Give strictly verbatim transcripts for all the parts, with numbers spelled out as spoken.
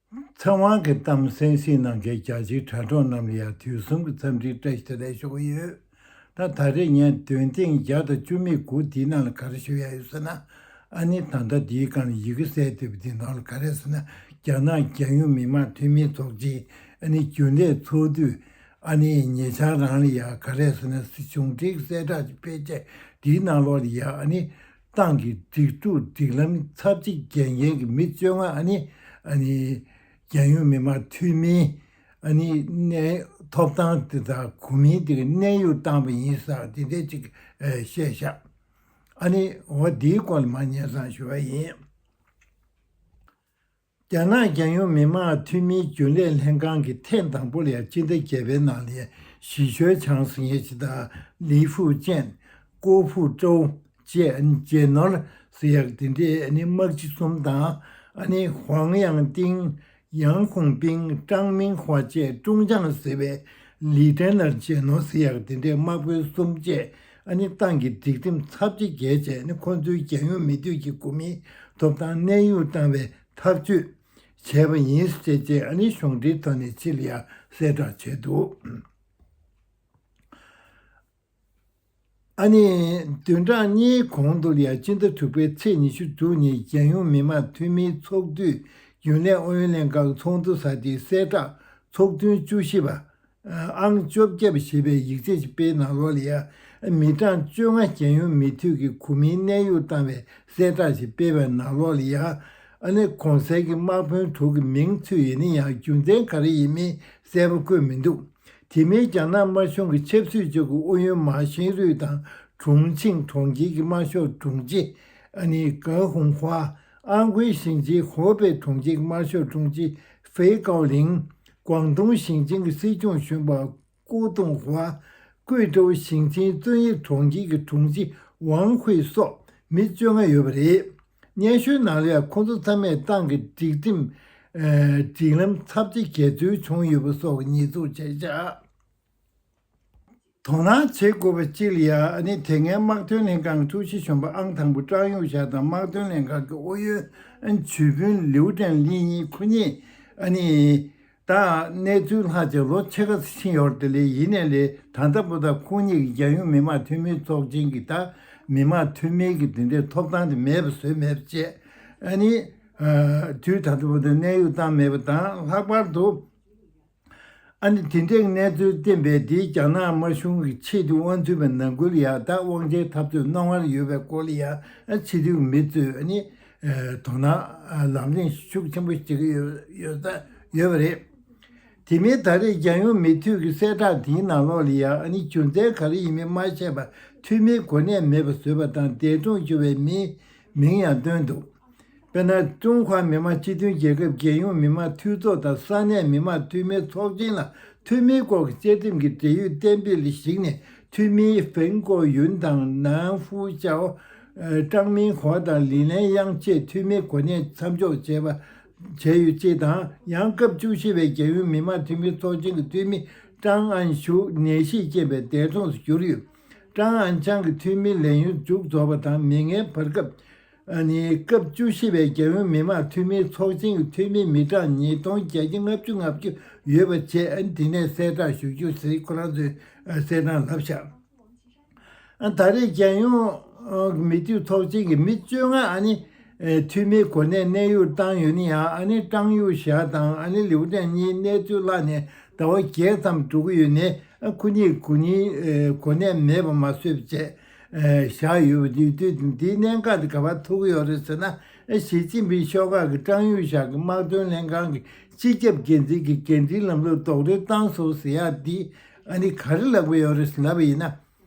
ཚེ་དབང་གི་གཏམ་གསན་གཟིགས་གནང་མཁན་རྒྱ་ཆེའི་དྲ་གྲོགས་རྣམས་ལ་ཡང་དུས་གསུམ་གྱི་འཚམས་འདྲིའི་བཀྲ་ཤིས་བདེ་ལེགས་ཞུ་གི་ཡོད། ད་ད་རེས་ངས་འདོན་ཐེངས་བརྒྱ་དང་བཅུ་མེད་དགུ་འདིའི་ནང་ལ་ག་རེ་ཞུ་ཡ་ཡོད་ཟེར་ན། ཨ་ནི་ད་ལྟ་འདིའི་སྒང་ལ་ཡི་གེ་གསལ་བསྡད་པ་འདིའི་ནང་ལ་ག་རེ་ཟེར་ན། རྒྱ་ནག་རྒྱལ་ཡོངས་མི་དམངས་འཐུས་མིའི་ཚོགས་ཆེན་ཨ་ནི་རྒྱུན་ལས་ཚོགས་དུས་ཨ་ནི་ཉེ་ཆར་རང་ལ་ཡ་ག་རེ་ཟེར་ན། གཞུང་འབྲེལ་གྱི་གསལ་བསྒྲགས་ཅིག་སྤེལ་བྱས་འདིའི་ནང་ལོགས་ལ་ཡ་ཨ་ནི་ཏང་གི་སྒྲིག་འཛུགས་སྒྲིག་ལམ་ཚབས་ཆེ་འགལ་མཁན་གྱི་མི་བཅོ་ལྔ་ཨ་ནི་ཨ་ནི་རྒྱལ་ཡོངས་མི་དམངས་འཐུས་མིའི་ཨ་ནི་གནས་ཐོབ་ཐང་དེ་དག་གོ་མིན་དེ་གི་གནས་དབྱུང་བཏང་བ་ཡིན་ཟེར་དེ་འདྲས་ཅིག་ཨ་བཤད་ཤག་ཨ་ནི་འོ་འདིའི་སྐོར་ལ་མར་སྙན་སེང་ཞུ་བ་ཡིན། རྒྱ་ནག་རྒྱལ་ཡོངས་མི་དམངས་འཐུས་མིའི་རྒྱུན་ལས་ལྷན་ཁང་གིས་ཐེངས་དང་པོ་ལ་ཡང་སྤྱི་ཟླ་བརྒྱད་པའི་ནང་ལ་ཡང་ཞི་ཞོལ་ཆང་ཟེར་མཁན་ཞིག་དང་། ལི་ཧྥུའུ་ཅན། ཀོ་ཧྥུའུ་ཀྲོའུ་བཅས་ཨ་ནི་ཇེ་ནོར་ཟེར་ཡག་དེ་འདྲའི་ཨ་ནི་དམག་སྤྱི་གསུམ་དང་། ཨ་ནི་ཧུའང་ཡང་ཏིང་། ཡང་ཧུང་པིང་། ཀྲང་མིང་ཧྭ་བཅས་ཀྲུང་ཅང་ཟེར་བའི་ལི་ཀྲན་ནར་ཇེ་ནོར་ཟེར་ཡག་དེ་འདྲའི་དམག་དཔོན་གསུམ་བཅས་ཨ་ནི་ཏང་གི་སྒྲིག་ཁྲིམས་ཚབས་ཆེ་འགལ་བྱས་ཨ་ནི་ཁོང་ཚོའི་རྒྱལ་ཡོངས་མི་འཐུས་ཀྱི་གོ་མིན་ཐོབ་ཐང་གནས་དབྱུང་བཏང་བའི་ཐག་གཅོད་བྱས་པ་ཡིན་ཟེར་བྱས་ཨ་ནི་གཞུང་འབྲེལ་ཐོག་ནས་ཕྱི་ལ་ཡང་གསལ་བསྒྲགས་བྱས་འདུག་ཨ་ནི་བདུན་ཕྲག་གཉིས་གོང་དུ་ལ་ཡང་སྤྱི་ཟླ་དྲུག་པའི་ཚེས་ཉི་ཤུ་དྲུག་ཉིན་རྒྱལ་ཡོངས་མི་དམངས་འཐུས་མིའི་ཚོགས་འདུས་རྒྱུན་ལས་ཨུ་ཡོན་ལྷན་ཁང་ཚོགས་འདུ་ཟེར་དེའི་གསལ་བསྒྲགས་ཚོགས་ཐུན་བཅུ་བཞི་པ། ཨང་བཅོ་བརྒྱད་པ་ཞེས་པའི་ཡིག་ཆ་ཞིག་སྤེལ་ནང་ལོགས་ལ་ཡང་མི་གྲངས་བཅོ་ལྔ་རྒྱལ་ཡོངས་མི་འཐུས་ཀྱི་གོ་མིན་གནས་དབྱུང་བཏང་བའི་གསལ་བསྒྲགས་ཤིག་སྤེལ་བའི་ནང་ལོགས་ལ་ཡང་ཨ་ནི་གོང་གསལ་གྱི་དམག་དཔོན་དྲུག་གི་མིང་ཚུད་ཡིན་ན་ཡང་རྒྱུ་མཚན་ག་རེ་ཡིན་མིན་གསལ་པོ་བཀོད་མི་འདུག་དེ་མིན་རྒྱ་ནག་དམར་གཞུང་གི་ཆབ་སྲིད་ཅུས་ཀྱི་ཨུ་ཡོན་མཱ་ཤིན་རུས་དང་ཁྲུང་ཆིང་གྲོང་ཁྱེར་གྱི་དམར་ཤོག་དྲུང་ཆེ་ཨ་ནི་ཀའོ་ཧུང་ཧྭ། ཨང་ཀུའི་ཞིང་ཆེན་ཧོ་པེ་གྲོང་ཁྱེར་གྱི་དམར་ཤོག་དྲུང་ཆེ་ཧྥེ་ཀའོ་ལིང་། ཀོང་ཏུང་ཞིང་ཆེན་གྱི་སྲིད་སྐྱོང་གཞོན་པ་ཀུའུ་ཏུང་ཧྭ། ཀུའེ་ཀྲོའུ་ཞིང་ཆེན་བཙུན་ཡིག་གྲོང་ཁྱེར་གྱི་དྲུང་ཆེ་ཝང་ཧུའེ་སོགས་མི་བཅོ་ལྔ་ཡོད་པ་རེད། སྙན་ཞུའི་ནང་ལ་ཡང་ཁོང་ཚོ་ཚང་མས་ཏང་གི་སྒྲིག་ཁྲིམས། ཨ། སྒྲིག་ལམ་ཚབས་ཆེ་འགལ་འཛོལ་བྱུང་ཡོད་པ་སོགས་ཀྱི་ཉེས་འཛུགས་བྱས་ཤག་དོ་སྣང་བྱེད་དགོས་པ་གཅིག་ལ་ཡང་ཨ་ནི་དེ་སྔའི་དམག་དོན་ལྷན་ཁང་གི་ཀྲུའུ་ཞི་གཞོན་པ་ཨང་དང་པོ་ཀྲང་ཡུང་ཞའོ་དང་དམག་དོན་ལྷན་ཁང་གི་ཨུ་ཡོན་ཇུས་དཔོན་ལིའུ་ཀྲེང་ལི་གཉིས་ཁོ་གཉིས་ཨ་ནི་ད་གནས་ཚུལ་ལྷག་ཅིག་ལོ་ཕྱེད་ཀ་ཙམ་ཕྱིན་ཡོད་རེད་དེ། ལས་ཡིན་ནའི་ལས་ད་ལྟ་བར་དུ་ཁོང་གཉིས་ཀྱིས་རྒྱལ་ཡོངས་མི་དམངས་འཐུས་མིའི་ཚོགས་ཆེན་གྱི་ད་མི་དམངས་འཐུས་མིའི་གི་དེ་འདྲའི་ཐོབ་ཐང་དེ་མེད་པ་བཟོས་མེད་པ་བཅས་ཨ་ནི་དུས་ད་ལྟ་བར་དུ་གནས་དབྱུང་བཏང་མེད་པ་དང་། ལྷག་པར་དུ་ཨ་ནི་དེ་འདྲའི་གནས་ཚུལ་བསྟན་པས་འདིས་རྒྱ་ནག་དམར་གཞུང་གི་ཆེས་མཐོའི་དབང་འཛིན་པའི་ནང་ཁུལ་ལ་ཡང་ད་དབང་ཆའི་འཐབ་རྩོད་རྣོ་ངར་ཡོད་པའི་སྐོར་ལ་ཡང་ཨ་ཕྱི་དྲིལ་མི་ཚོས་ཨ་ནི་དོ་སྣང་ལམ་སེང་ཤུགས་ཆེན་པོ་བྱེད་ཀྱི་ཡོད་ཡོད་ས་ཡོད་པ་རེད། དེ་མིན་ད་རེས་རྒྱལ་ཡོངས་མི་འཐུས་ཀྱི་གསལ་བསྒྲགས་འདིའི་ནང་ལོགས་ལ་ཡང་ཨ་ནི་རྒྱུ་མཚན་ག་རེ་ཡིན་མིན་མ་ཤེས་པར་འཐུས་མིའི་གོ་གནས་མེད་པ་བཟོས་པ་དང་། འདས་གྲོངས་གྱུར་བའི་མིའི་མིང་ཡང་བཏོན་འདུག་དཔེར་ན། ཀྲུང་ཧྭ་མི་དམངས་སྤྱི་མཐུན་རྒྱལ་ཁབ་རྒྱལ་ཡོངས་མི་དམངས་འཐུས་ཚོགས་དང་ས་གནས་མི་དམངས་འཐུས་མིའི་ཚོགས་ཆེན་ལ་འཐུས་མིའི་སྐོར་གྱི་བཅའ་ཁྲིམས་ཀྱི་འབྲེལ་ཡོད་གཏན་འབེབས་ལ་གཞིགས་ནས་འཐུས་མི་ཧྥེང་ཀོ་ཡུན་དང་ནན་ཧྥུའུ་ཅའོ། ཀྲང་མིང་ཧོ་དང་ལི་ལན་དབྱང་བཅས་འཐུས་མིའི་གོ་གནས་མཚམས་འཇོག་བྱས་པ་བྱས་ཡོད་ཅེས་དང་། ཡང་སྐབས་བཅུ་བཞི་པའི་རྒྱལ་ཡོངས་མི་དམངས་འཐུས་མིའི་ཚོགས་ཆེན་གྱི་འཐུས་མི་ཀྲང་ཨན་ཞུ་ནད་གཞིས་རྐྱེན་པས་འདས་གྲོངས་སུ་གྱུར་ཡོད། ཀྲང་ཨན་ཅང་གི་འཐུས་མི་ལས་ཡུན་མཇུག་རྫོགས་པ་དང་། མི་ངན་བར་སྐབས་ཨ་ནི་སྐབས་བཅུ་བཞི་པའི་རྒྱལ་ཡོངས་མི་དམངས་འཐུས་མིའི་ཚོགས་ཆེན་གྱི་འཐུས་མི་མི་གྲངས་ཉིས་སྟོང་བརྒྱད་བརྒྱ་ལྔ་བཅུ་ལྔ་བཅུ་ཡོད་པ་བཅས་ཨ་ནི་དེ་ནས་གསལ་བསྒྲགས་ཞུ་རྒྱུ་ཟེར་ཁོ་རང་ཚོས་གསལ་བསྒྲགས་ལབ་བཞག་ཨ་ད་རེས་རྒྱལ་ཡོངས་མི་འཐུས་ཚོགས་ཆེན་གྱི་མི་བཅོ་ལྔ་ཨ་ནི་འཐུས་མིའི་གོ་གནས་གནས་དབྱུང་བཏང་ཡོད་ན་ཡང་། ཨ་ནི་ཀྲང་ཡུང་ཞའོ་དང་ཨ་ནི་ལིའུ་ཀྲེང་གཉིས་གནས་ཚུལ་བརླག་ནས་ཟླ་བ་བརྒྱད་ཙམ་འགྲོ་གི་ཡོད་ནའི་ཨ་ཁོ་གཉིས་གོ་གནས་མེད་པ་མ་བཟོས་པ་བྱས། ཨེ། བཞག་ཡོད་པ་དེ་དུས་འདིའི་གནད་འགག་དེ་ག་པར་ཐུག་གི་ཡོད་རེད་ཟེར་ན། ཨེ། ཞི་ཅིན་ཕིང་ཤོག་ཁག་གིས་ཀྲང་ཡུང་ཞའོ་གི་དམག་དོན་ལྷན་ཁང་གི་སྤྱི་ཁྱབ་འགན་འཛིན་གྱི་འགན་འཁྲིའི་ལམ་ལུགས་རྡོག་རོལ་བཏང་སོང་ཟེར་ཡག་འདི་ཨ་ནི་ག་རེ་ལབ་ཀྱི་ཡོད་རེད་ལབ་པ་ཡིན་ན།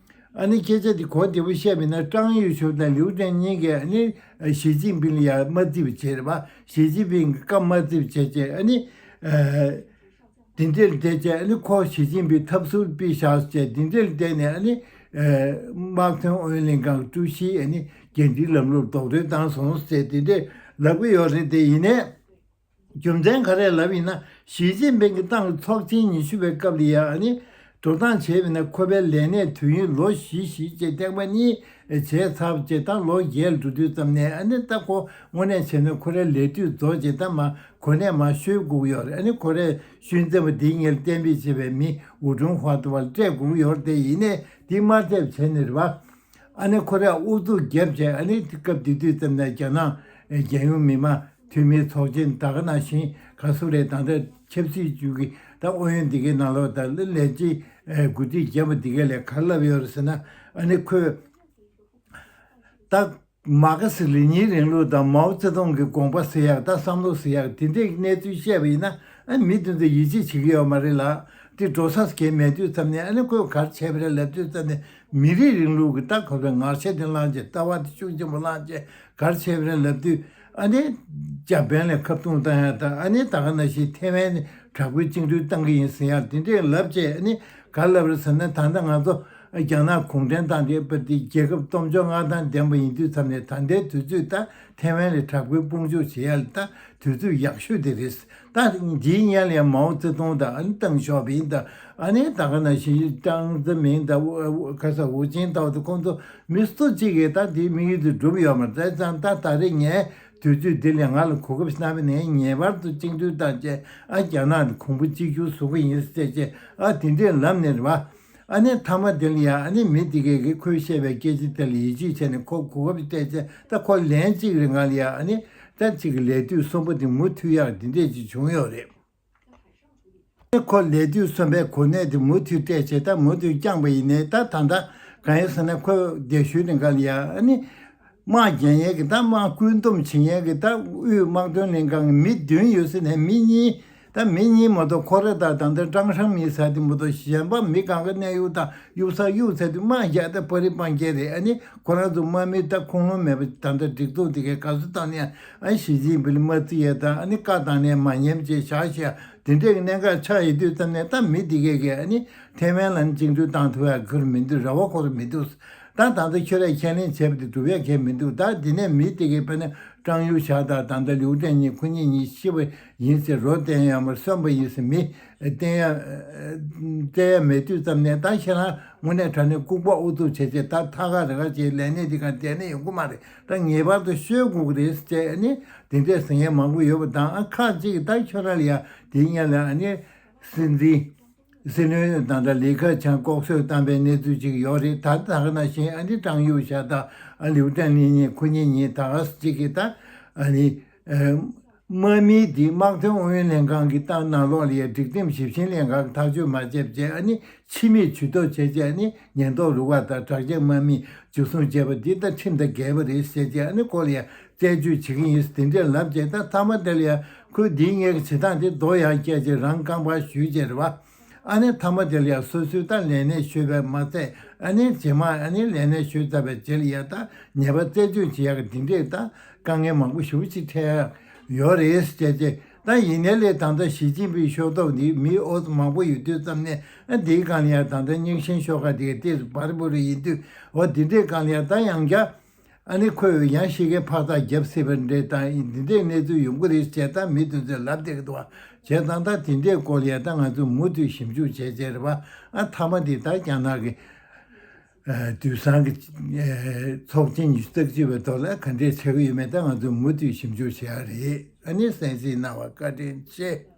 ཨ་ནི་སྐད་ཆ་འདི་གོ་བདེ་པོ་བཤད་པ་ཡིན་ན། ཀྲང་ཡུང་ཞའོ་དང་ལིའུ་ཀྲེང་གཉིས་ཀས་ཨ་ནི་ཞི་ཅིན་ཕིང་ལ་ཡ་དམའ་འཛིན་པ་བྱས་རེད་པ། ཞི་ཅིན་ཕིང་གི་བཀའ་དམའ་འཛིན་པ་བྱས་བྱས་ཨ་ནི། ཨ། དེ་འདྲ་ལ་བལྟས་བྱས་ཨ་ནི་ཁོ་ཞི་ཅིན་ཕིང་ཐབ་ཟུར་ཕུད་བཞག་བྱས། དེ་འདྲ་ལ་བལྟས་ནས་ཨ་ནི། ཨ། དམག་དོན་ཨུ་ཡོན་ལྷན་ཁང་ཀྲུའུ་ཞིའི་ཨ་ནི་འགན་འཁྲིའི་ལམ་ལུགས་རྡོག་རོལ་བཏང་སོང་ཟེར་དེ་འདྲ་ལབ་ཀྱི་ཡོད་རེད། དེ་ཡིན་ནའི་རྒྱུ་མཚན་ག་རེ་ལབ་ཡིན་ན། ཞི་ཅིན་ཕིང་གི་ཏང་གི་ཚོགས་ཆེན་ཉི་ཤུ་པའི་སྐབས་ལ་ཡ་ཨ་ནི་ འགྲོ་སྟངས་བྱས་པ་ཡིན་ན་ཁོ་པའི་ལས་གནས་དུས་ཡུན་ལོ་བཞི་བཞི་བཅས་ཐེངས་མ་གཉིས་བྱས་ཚར་བྱས་ད་ལོ་བརྒྱད་ལ་འགྲོ་དུས་ཙམ་ནས་ཨ་ནི་ད་ཁོ་དངོས་གནས་བྱས་ན་ཁོ་རའི་ལས་དུས་རྫོགས་བྱས་ད་མ་གོ་གནས་མ་ཤོར་དགོས་ཀྱི་ཡོད་རེད། ཨ་ནི་ཁོ་རས་ཤུན་ཙེ་པ་འདིའི་སྔོན་ལ་གཏན་འབེབས་བྱས་པའི་མི་ཝུ་ཀྲུང་ཧྭ་ཏུ་བ་ལ་སྤྲད་དགོས་ཀྱི་ཡོད་རེད་དེ། ཡིན་ནའི་འདི་མ་སྤྲད་བྱས་ནས་རེད་བ། ཨ་ནི་ཁོ་རས་ཨུ་ཚུགས་བརྒྱབ་བྱས། ཨ་ནི་སྐབས་དེ་དུས་ཙམ་ནས་རྒྱ་ནག་རྒྱལ་ཡོངས་མི་དམངས་འཐུས་མིའི་ཚོགས་ཆེན་ད་ག་ནང་བཞིན་ག་ཚོད་རེད། ད་ལྟ་ཆབ་སྲིད་ཅུས་ཀྱི་ད་ཨུ་ཡོན་འདི་གའི་ནང་ལོགས་ད་ལ་ལས་བྱེད་འགོ་ཁྲིད་རྒྱ་མི་འདི་གའི་ལས་ག་རེ་ལབ་ཡོད་རེད་ཟེར་ན། ཨ་ནི་ཁོས་ད་མར་ཁེ་སི་ལེ་ཉིན་རིང་ལུགས་དང་མའོ་ཙེ་ཏུང་གི་དགོངས་པ་ཟེར་ཡག་ད་བསམ་བློ་ཟེར་ཡག་དེ་འདྲའི་གནས་ཚུལ་བཤད་པ་ཡིན་ན། ཨ་མི་དེ་ཚོ་ཡིད་ཆེས་བྱེད་ཀྱི་ཡོད་མ་རེད་ལ། དེ་འགྲོ་ས་གལ་མེད་དུས་ཙམ་ནས་ཨ་ནི་ཁོས་ག་རེ་བྱས་པ་རེད་ལབ་དུས་ཙམ་ནས་མི་རིགས་རིང་ལུགས་ཀྱི་ད་ཁོ་པའི་ངར་ཤ་དེ་བླངས་བྱས། ལྟ་བ་དེ་ཤུགས་ཆེན་པོ་བླངས་བྱས་ག་རེ་བྱས་པ་རེད་ལབ་དུས། ཨ་ནི་འཇར་པན་ལ་ཁ་རྡུང་བཏང་ཡག་དང་། ཨ་ནི་ད་ག་ནང་བཞིན་ཐེ་ཝན་ནི་དྲག་པོའི་བཅིངས་འགྲོལ་བཏང་གི་ཡིན་ཟེར་ཡག་དེ་འདྲས་ལབ་བྱས། ཨ་ནི་ག་རེ་ལབ་རེད་ཟེར་ན། ད་ལྟ་ང་ཚོ་རྒྱ་ནག་གུང་ཁྲན་ཏང་དེ་པ་དེ་རྒྱལ་ཁབ་སྟོབས་འབྱོར་མངའ་ཐང་ལྡན་པ་ཡིན་དུས་ཙམ་ནས་ད་ལྟའི་དུས་ཚོད་ད་ཐེ་ཝན་ལ་དྲག་པོའི་དཔུང་འཇུག་བྱེད་ཡག་ལ་ད་དུས་ཚོད་ཡག་ཤོས་དེ་རེད། ད་འདིའི་སྔོན་ལ་ཡང་མའོ་ཙེ་ཏུང་དང་། ཨ་ནི་ཏེང་ཞའོ་ཕིང་དང་། ཨ་ནི་ད་ག་ནང་བཞིན་ཀྲང་ཙེ་མིང་དང་། ཨུ་ཨུ་ག་ས་ཧུའུ་ཅིན་ཐའོ་དང་། ཁོང་ཚོ་མི་སུ་གཅིག་གིས་ད་དེའི་དམིགས་ཡུལ་དེ་འགྲུབ་ཡོད་མ་རེད། བྱས་ཙང་ད་ད་རེས་ངས་དུས་ཚོད་འདི་ལ་ང་ལ་གོ་སྐབས་གནང་བ་ནས་ངེས་པར་དུ་བཅིངས་འགྲོལ་བཏང་བྱས། ཨ་རྒྱ་ནག་འདི་གོང་བུ་གཅིག་གྱུར་བཟོ་གི་ཡིན་ཟེར་བྱས། ཨ་དེ་འདྲས་ལབ་ནས་རེད་བ། ཨ་ནི་མཐའ་མ་དེ་ལ་ཡ་ཨ་ནི་མི་དེ་གས་ཀྱིས་ཁོས་བཤད་པའི་སྐད་ཆ་དེ་ལ་ཡིད་ཆེས་བྱས་ནས་ཁོ་གོ་སྐབས་སྤྲད་བྱས། ད་ཁོ་ལན་གཅིག་རེ་ང་ལ་ཡ་ཨ་ནི་ད་གཅིག་གི་ལས་དུས་གསུམ་པ་དེ་མུ་མཐུད་ཡག་དེ་འདྲས་ཅིག་བྱུང་ཡོད་རེད། ཁོ་ལས་དུས་གསུམ་པའི་གོ་གནས་དེ་མུ་མཐུད་སྤྲད་བྱས། ད་མུ་མཐུད་བསྐྱངས་པ་ཡིན་ནའི་ད་ད་ལྟ་གང་ཡིན་ཟེར་ན། ཁོ་རྒྱ་ཤུལ་ནས་ག་ལ་ཡ་ཨ་ནི་དམག་རྒྱག་མཁན་གྱི་ད་དམག་བཀོད་འདོམས་བྱེད་མཁན་གྱི་ད་དབུས་དམག་དོན་ལྷན་ཁང་གི་མི་བདུན་ཡོད་ཟེར་ནས། མི་གཉིས་ད་མི་གཉིས་མ་གཏོགས་ཁོ་ར་ད་ད་ལྟ་ཀྲང་ཧྲང་མིང་ཟེར་དེ་མ་གཏོགས་གཞན་པ་མི་གང་ག་གནས་ཡུལ་དང་གཡུག་ས་གཡུག་ཚར་དུས་དམག་རྒྱག་ད་པ་རི་སྤང་རྒྱག་རེད། ཨ་ནི་ཁོ་རང་ཚོ་དམག་མི་ད་ཁུངས་ལུང་མེད་པ་ད་ལྟ་སྒྲིག་འཛུགས་དེ་གའི་ག་ཚོད་བཏང་ནས་ཨ་ཞི་ཅིན་ཕིང་ལ་དམའ་བརྩི་ཡས་དང་། ཨ་ནི་བཀའ་བཏང་ནས་མ་ཉན་བྱས་བཞག་བཞག་དེ་འདྲའི་གནད་འགག་ཆགས་ཡོད་དུས་ཙམ་ནས། ད་མི་དེ་གས་ཀྱིས་ཨ་ནི་ཐེ་ཝན་ལ་ནི་བཅིངས་འགྲོལ་བཏང་ཐུབ་ཡག་ཁུར་མི་འདུག་རེ་བ་ཁོ་རང་མི་འདུག་ད་ད་ལྟ་ཁྱོད་རས་ཁས་ལེན་བྱས་པ་དེ་འགྲུབ་ཡག་གང་མི་འདུག་ད་དེ་ནས་མི་དེ་གས་དཔེར་ན་ཀྲང་ཡུང་ཞའོ་དང་ད་ལྟ་ལིའུ་ཀྲེང་གཉིས། ཁོ་གཉིས་གཉིས་ཤི་བ་ཡིན་ཟེར། རོ་བསྟན་ཡག་མར་སོན་པ་ཡིན་ཟེར། མི་བསྟན་ཡག་བསྟན་ཡག་མེད་དུས་ཙམ་ནས་ད་ཁྱེད་རང་དངོས་གནས་དྲང་གནས་ལྐུགས་པ་ཨུ་ཚུགས་བྱས་བྱས། ད་ཐ་ཁ་རེ་ཁ་བྱས་ལས་གནས་འདི་ག་བསྡད་ནས་ཡོང་གི་མ་རེད། ད་ངེས་པར་དུ་ཤོད་དགོས་ཀྱི་རེད་ཟེར་བྱས། ཨ་ནི་དེ་འདྲས་ཟེར་མཁན་མང་པོ་ཡོད་པ་དང་། ཨ་ཁག་ཅིག་ད་ཁྱོད་རང་ལ་ཡ་དེའི་སྔོན་ལ་ཨ་ནི་སྲིད་འཛིན་སྲིད་བློན་ད་ལྟ་ལི་ཁེ་ཆང་ལྐོག་གསོད་བཏང་པའི་གནས་ཚུལ་ཅིག་ཡོད་རེད། ད་ད་ག་ནང་བཞིན་ཨ་ནི་ཀྲང་ཡུང་ཞའོ་དང་ཨ་ལིའུ་ཀྲེང་ལི་གཉིས། ཁོ་གཉིས་གཉིས་ད་ག་ཅིག་གིས་ད་ཨ་ནི་ཨ་དམག་མི་འདི་དམག་དོན་ཨུ་ཡོན་ལྷན་ཁང་གི་ཏང་ནང་ལོགས་ལ་ཡ་སྒྲིག་ཁྲིམས་ཞིབ་བཤེར་ལྷན་ཁང་གིས་ཐག་གཅོད་མ་བྱས་བྱས། ཨ་ནི་ཕྱི་མིག་ཇུས་གཏོགས་བྱས་བྱས། ཨ་ནི་ཉེན་རྟོག་རུ་ཁག་དང་དྲག་ཆས་དམག་མིས་འཇུ་བཟུང་བྱས་པ་འདི་ད་ཁྲིམས་དང་འགལ་བ་རེད་ཟེར་བྱས། ཨ་ནི་ཁོ་ལ་ཡ་རྩད་གཅོད་བྱེད་ཀྱི་ཡིན་ཟེར་དེ་འདྲས་ལབ་བྱས། ད་མཐའ་མ་དེ་ལ་ཡ་ཁོས་འདིའི་སྔོན་གྱི་བྱེད་སྟངས་དེ་དོ་ཡང་བསྐྱལ་བྱས་རང་རྐང་པར་གཞུས་བྱས་རེད་བ། ཨ་ནི་མཐའ་མ་དེ་ལ་ཡ་སོ་སོའི་ད་ལས་གནས་ཤོར་བས་མ་ཚད། ཨ་ནི་རྗེས་མ་ཨ་ནི་ལས་གནས་ཤོར་ཚར་བའི་རྗེས་ལ་ཡ་ད་ཉེས་པ་རྩད་གཅོད་བྱེད་ཡག་གི་འདི་འདྲས་ད་དཀའ་ངལ་མང་པོ་ཞེ་པོ་ཅིག་འཕྲད་ཡག་ཡོད་རེད་ཟེར་བྱས། ད་ཡིན་ནའི་ལས་ད་ལྟ་ཞི་ཅིན་ཕིང་ཤོར་ཐོག་འདི་མི་ཨོ་ཙམ་མང་པོ་ཡོད་དུས་ཙམ་ནས། ཨ་འདིའི་སྒང་ལ་ཡ་ད་ལྟ་རྙིང་ཞེན་ཤོག་ཁག་དེ་ག་ཏོག་ཙམ་འབར་འབུར་ཡིན་དུས། འོ་འདི་འདྲའི་སྒང་ལ་ཡ་ད་ཡང་བསྐྱར་ཨ་ནི་ཁོས་ཡང་ཤི་ཁའི་འཕག་འཚག་བརྒྱབ་སྲིད་པ་འདྲ་དང་། འདི་འདྲའི་གནས་ཚུལ་ཡོང་གི་རེད་ཟེར་ད་མི་དེ་ཚོས་ལབ་བསྡད་ཀྱི་འདུག་བ། བྱས་ཙང་ད་དེ་འདྲའི་སྐོར་ལ་ཡ་ད་ང་ཚོས་མུ་མཐུད་ཞིབ་འཇུག་བྱས་བྱས་རེད་བ། ཨ་མཐའ་མ་དེ་ད་རྒྱ་ནག་གི་ཨ་དུས་སང་གི་ཨ་ཚོགས་ཆེན་ཉི་ཤུ་རྩ་གཅིག་པའི་ཐོག་ལ་ག་འདྲས་ཆགས་ཀྱི་ཡོད་མེད་ད་ང་ཚོས་མུ་མཐུད་ཞིབ་འཇུག་བྱེད་ཡ་རེད། ཨ་ནི་གསན་གཟིགས་གནང་བར་བཀའ་དྲིན་ཆེ།